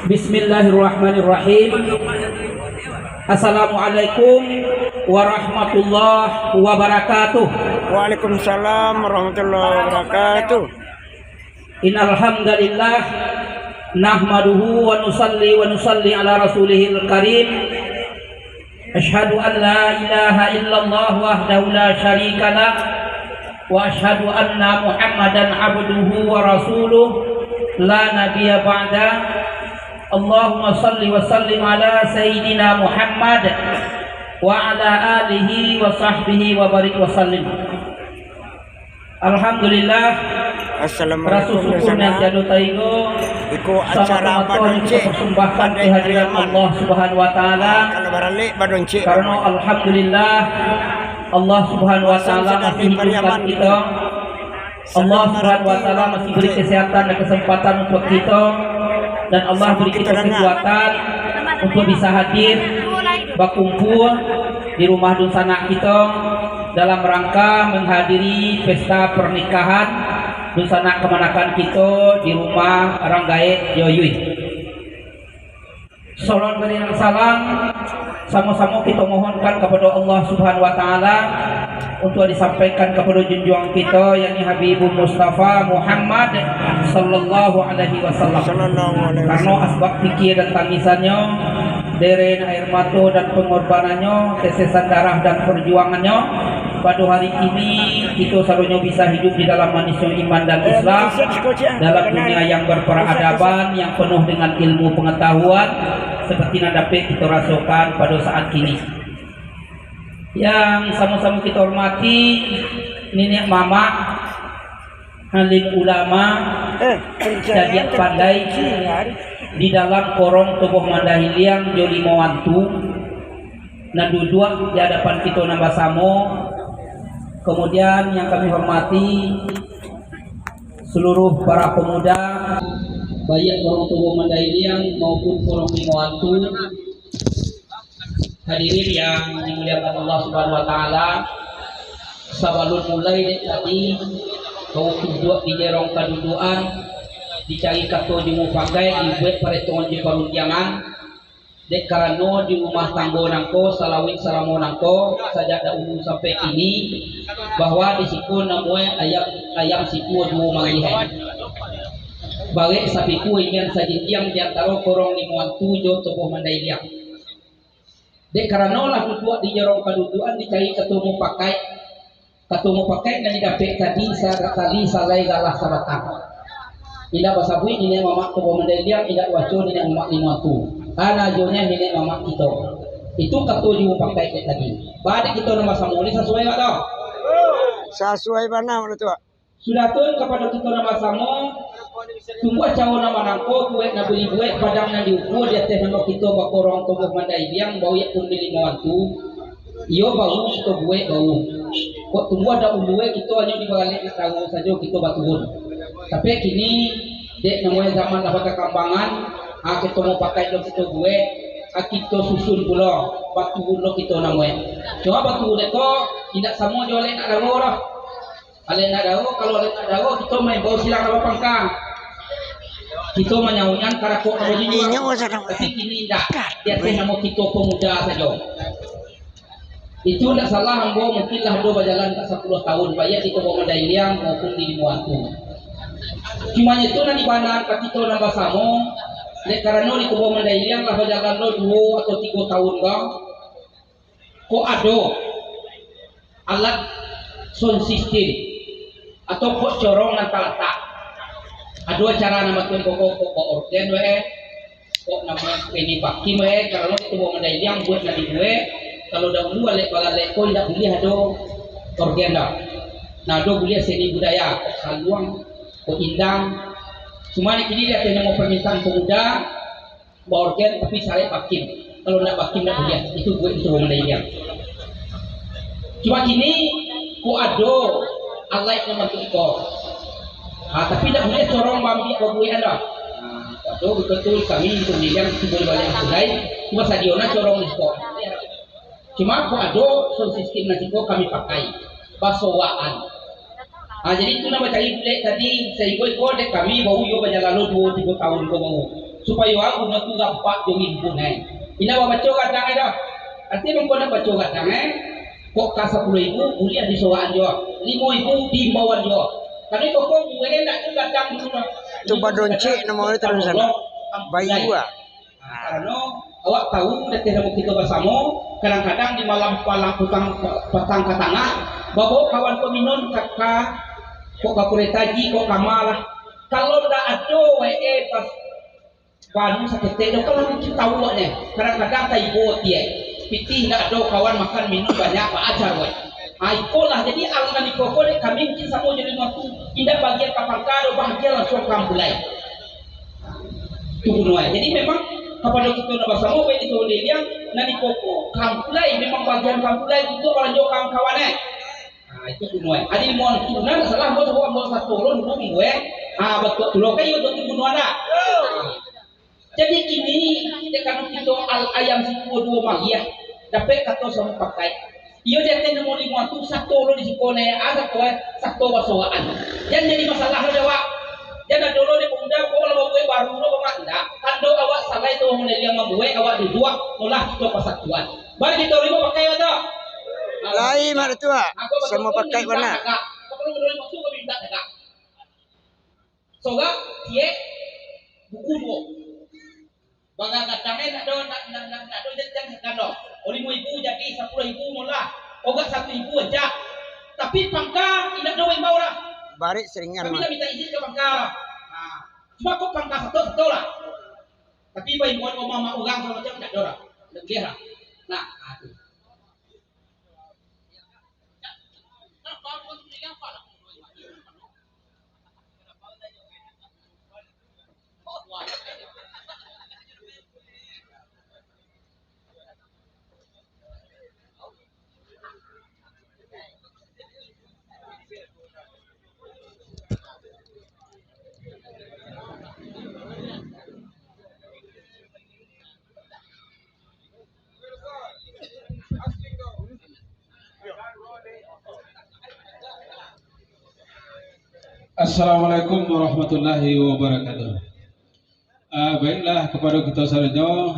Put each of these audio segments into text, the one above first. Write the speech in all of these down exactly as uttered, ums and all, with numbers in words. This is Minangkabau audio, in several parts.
Bismillahirrahmanirrahim. Assalamualaikum warahmatullahi wabarakatuh. Waalaikumsalam warahmatullahi wabarakatuh. Innal hamdalillah, nahmaduhu wa nusalli wa nusalli ala rasulihil karim. Asyhadu an la ilaha illallah wahdahu la syarikalah, wa asyhadu anna Muhammadan abduhu wa rasuluh, la nabiyya ba'da. Allahumma salli wa sallim ala sayyidina Muhammad wa ala alihi wa sahbihi wa barik wa sallim. Alhamdulillah, rasa syukur nan tiado taigo, samato-mato dipersembahkan kehadiran Allah Subhanahu wa Taala. Karano alhamdulillah, Allah Subhanahu wa Taala masih hidupkan kito. Allah Subhanahu wa Taala masih beri kesehatan dan kesempatan untuk kito, dan Allah beri kito kekuatan untuk bisa hadir bakumpul di rumah dunsanak kito dalam rangka menghadiri pesta pernikahan dunsanak kamanakan kito di rumah Rang Gaek Yoyuih. Salawat bari nan salam, samo-samo kito mohonkan kapado Allah Subhanahu wa Taala, untuak disampaikan kapado junjuang kito, yakni Habibul Mustafa Muhammad sallallahu alaihi wasallam. Sallallahu alaihi wasallam. Karano asbab pikia dan tangisannyo, deren air mato dan pangorbanannyo, tetesan darah dan parjuangannyo, pado hari kini, kito sadonyo bisa hidup di dalam manisnyo iman dan Islam, dalam dunia yang berperadaban, yang penuh dengan ilmu pengetahuan, seperti nan dapek kito rasokan pado saat kini. Yang samo-samo kito hormati, niniak mamak, alim ulama, cadiak pandai di dalam korong tubuah Mandahiliang jo limo antu, nan duduak di adapan kito nan basamo, kamudian yang kami hormati seluruh para pemuda, baiak korong tubuah Mandahiliang maupun korong limo antu, Hadirin yang dimuliakan Allah Subhanahu wa Taala, sabalun mulai dek tadi, bau duduak di jerong kadudukan, dicari kato jo mupakaik, dibuek paretongan jo parundiangan, dek karano di rumah tanggo nangko, salawik salamo nangko, sajak dahulu sampai kini, bahwa di siko namuah ayam, ayam siko duo mangihai. Barek sapikua ingan sajinjiang di antaro korong limo antu jo tubuah Mandahiliang. Dek karano lah duduak di jerong kadudukan dicari kato mupakaik. Kato mupakaik nan didapek tadi satali salai galah sabatang. Indak basabuik niniak mamak tubuah Mandahiliang, indak baco niniak mamak limo antu. Kan ajonyo niniak mamak kito. Itu kato jo mupakaik dek tadi. Ba dek kito nan basamo ni sasuai awak tu? Sasuai bana, Mak Datuak. Sudah tu, kapado kito nan basamo, tumbuah cawo nan manangko, buek nan buliah buek, padang nan diukua, di ateh namo kito bakorong tubuah Mandahiliang, baiak pun di limo antu, iyo bau kito buek bau. Kok tumbuah dahulu, eh, kito hanyo dibaralek nak dawo sajo kito baturun. Tapi kini, dek namonyo zaman lah bakakambangan, ha, kito mupakaik lo kito buek, ha, kito susun pulo, baturun lo kito namonyo. Cuma baturun ko, indak samo jo alek nak dawo lah. Alek nak dawo, kalau alek nak dawo, kito maimbau silang nan bapangka. Kito manyaunyo karakok nan bajinjuang. Tapi kini indak. Di ateh namo kito pamuda sajo. Itu ndak salah ambo, mungkin lah ado bajalan ka sapuluah tahun, baiak di tubuah Mandahiliang maupun di limo antu. Cumanyo itu nan dibana ka kito nan basamo, dek karano di tubuah Mandahiliang lah bajalan lo duo atau tigo tahun ko. Kok ado alat sound system atau kok corong nan talatak. Ado acara nan batuan pokok kok baorgen weh. Kok namo ini pakim, eh, karano itu bawa mandai liang buat nan dibuek. Kalau dahulu alek-balek ko indak buliah ado orgen dah. Nah, ado buliah seni budaya, kok saluang, kok indang. Cuma di kini dia hanya mau permintaan pemuda, baorgen tapi sarai pakim. Kalau ndak pakim ndak buliah, itu buek itu bawa mandai liang. Cuma kini, kok ado alek nan bantuak iko. Ah, tapi ndak buliah corong baambiak babuekan dah. Ah, kok ado betul kami itu liang itu buliah baliak nan kedai. Cuma sadio na corong iko. Cuma kok ado sound system nan siko kami pakai. Basowaan. Ah, jadi itu nan bacari bulek tadi, sainggo iko dek kami baru iyo bajalan lo duo tigo taun ko baru. Supayo agu nan tu rampak jo rimbun, eh. Indak babaco gadang, eh, dah. Arti mangko nak baco gadang, eh. Kok ka sapuluah ribu, buliah disowaan jo. Limo ribu diimbauan jo. Karano iko ko buek ndak tu gadang dulu, dah. Tu badoncik namo itu dalam sana. Bayu, ah. Karano awak tahu, deteh namo kito basamo, kadang-kadang di malam palang putang, patang ka tangah, babawa kawan ko minun ka, ka, kok ka kureta ji, kok kama lah. Kalau ndak ado, eh, pas banu saketek do, kalau mungkin tahu awaknyo. Kadang-kadang taibo tiek. Pitih ndak ado kawan makan minun banyak, baajar, weh. Ah, ikolah, jadi alunan iko ko dek kami mungkin samo jo limo tu. Indak bagian ka pangka do, bagian langsung ka ampulai. Tu bunuah. Jadi memang kapado kito nan basamo, baik itu liang, nan iko ko ka ampulai, memang bagian ka ampulai untuak balanjo kawan-kawan, eh. Nah, itu bunuah. Adi mohon tu, nan salah, buat, buat, buat satu, lo dulu minggu, eh. Ah, betul tu lo, kayo tu bunuah nak. Jadi kini, dek karano kito al-, ayam siko duo mariah, dapek kato samo pakai. Iyo di ateh nomor limo tu, sato lo di siko ne, ah, sato, eh, sato basowaan. Jan jadi masalah lo dek awak. Jan ado lo dek pemuda, ko lah babuek baru lo, bamak indak. Tando awak salah itu, mandai liang mambuek, awak duduak, molah kito pasatuan. Bari kito limo pakai awak tu. Lai, Mak Datuak. Samo pakai bana. Kalau model limo tu, kami minta tagak. Sorang, ciek, buku duo. Bagadang-gadang, eh, nak do, nak, nak, nak, nak do, jan, jan, jan do. Oh, limo ribu jadi, sapuluah ribu molah. Ogah satu ribu aja. Tapi pangka indak do imbau lah. Barek saringan. Kami mah. Indak minta izin ka pangka lah. Nah, cuma kok pangka sato-sato lah. Tapi baimbauan ka mamak urang sagalo macam indak do lah. Indak buliah lah. Nah, nah tu. Assalamualaikum warahmatullahi wabarakatuh. Ah, baiklah, kapado kito sadonyo,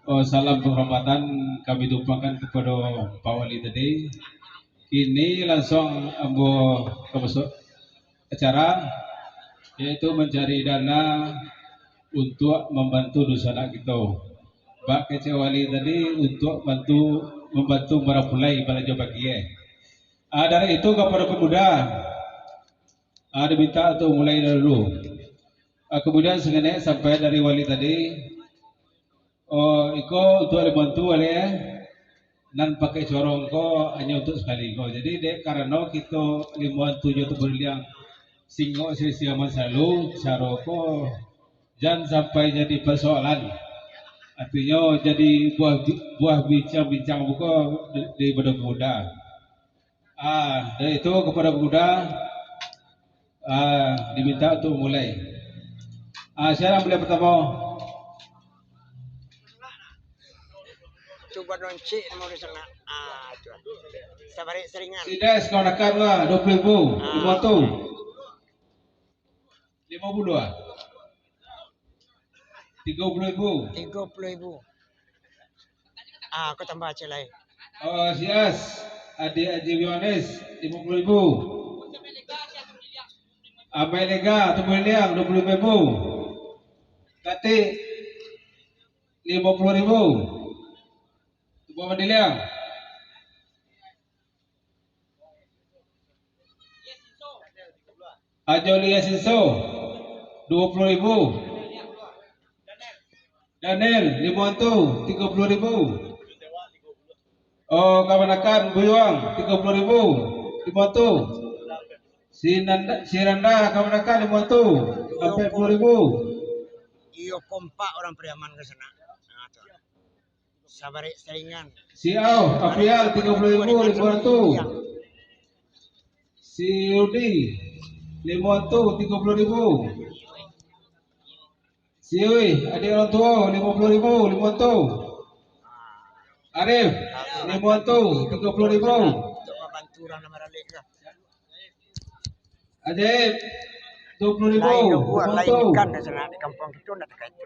oh, salam penghormatan kami tumpangkan kapado Pak Wali tadi. Kini langsuang ambo ka masuak acara, yaitu mancari dana untuak mambantu dunsanak kito. Bak kecek wali tadi, untuak bantu, mambantu marapulai balanjo bagiah. Ah, dari itu kapado pemuda, ah, diminta untuak mulai dahulu. Ah, kemudian sangenek sampai dari wali tadi, Oh, iko untuak limo tu, wali, eh. Nan pakai corong ko hanyo untuak sakali ko. Jadi, dek karano kito limo tu jo tu baliang singok sisi aman salalu, caro ko jan sampai jadi persoalan. Artinyo, jadi buah bi-, buah bincang-bincang buko di, di bado pemuda. Ah, dari itu kepada pemuda, ah, diminta untuk mulai. Ah, siapa yang boleh pertama? Cuba doncik nomor di sana. Ah, itu. Sabarik saringan. Sides kawan akan lah, dua puluh ribu. Ah. Lima tu. Lima puluh ah. Tiga puluh ribu. Tiga puluh ribu. Ah, aku tambah aja lah. Oh, Sias, adik Haji Yohanes, lima puluh ribu. Amai Lega, Tumbuh Liang, dua puluh ribu. Katik, lima puluh ribu. Tumbuh Mandiliang. Ajo Lia Siso, dua puluh ribu. Daniel, limo antu, tigo puluah ribu. Oh, kamanakan Buyuang, tigo puluah ribu, limo antu. Si Nanda, si Randa, kamanakan limo antu, ampek puluah ribu. Iyo, kompak urang Pariaman ka sinan. Nah, tu. Sabarek saingan. Si Au, Aprial, tigo puluah ribu, limo antu. Si Yudi, limo antu, tigo puluah ribu. Si Ui, adiak urang tuo, limo puluah ribu, limo antu. Arif, limo antu, tigo puluah ribu. Untuk mambantu urang nan maralek tu. Ajaib, duo puluah ribu, lain limo buah, lain antu. Ikan dah sana di kampung kita nak dekat itu.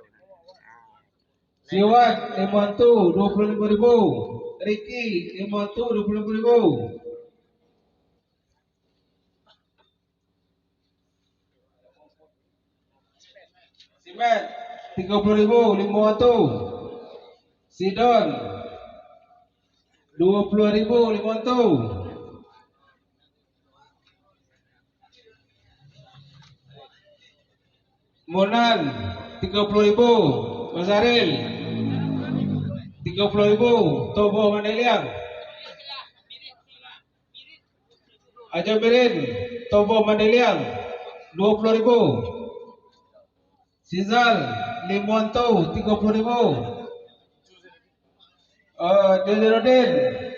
Si Wan, limo antu, duo puluah limo ribu. Riki, limo antu, duo puluah limo ribu. Si Mat, tigo puluah ribu, limo antu. Si Don, duo puluah ribu, limo antu. Munan, tigo puluah ribu. Masaril, tigo puluah ribu. Toboh Mandai Liang. Ajo Birin, Toboh Mandai Liang, duo puluah ribu. Sizal, limo antu, tigo puluah ribu. Eh, Jojo Nurdin,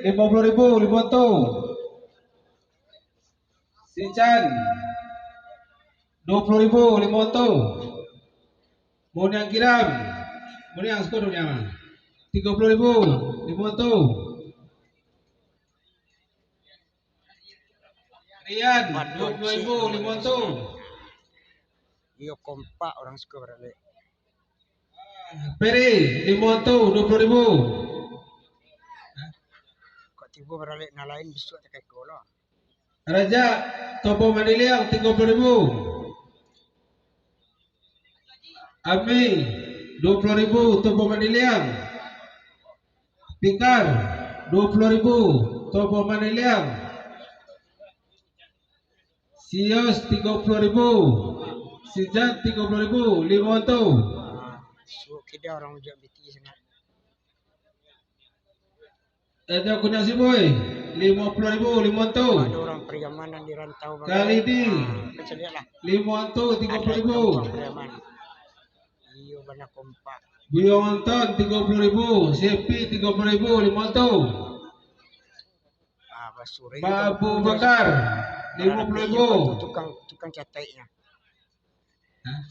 limo puluah ribu, limo antu. Sican, duo puluah ribu, limo antu. Muniang Kiram, Muniang, siko Muniang. Tigo puluah ribu, limo antu. Rian, duo puluah ribu, limo antu. Iyo, kompak urang siko baralek. Peri, limo antu, duo puluah ribu. Kok tibo baralek nan lain, bisuak takah iko lo. Rajak, Toboh Mandai Liang, tigo puluah ribu. Ami, duo puluah ribu, Toboh Mandai Liang. Pikar, duo puluah ribu, Toboh Mandai Liang. Sios, tigo puluah ribu. Sijan, tigo puluah ribu, limo antu. Suok kida urang Ujak Biti sinan. Edo Kuniang Sibui, limo puluah ribu, limo antu. Ado urang Pariaman nan di rantau. Kalidi, limo antu, tigo puluah ribu. Iyo, bana kompak. Buyuang Anton, tigo puluah ribu. Sepi, tigo puluah ribu, limo antu. Ah, Babu Bakar, limo puluah ribu. Tukang, tukang cataiknyo. Hah?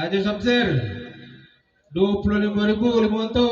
Haji Samsir, duo puluah limo ribu, limo antu.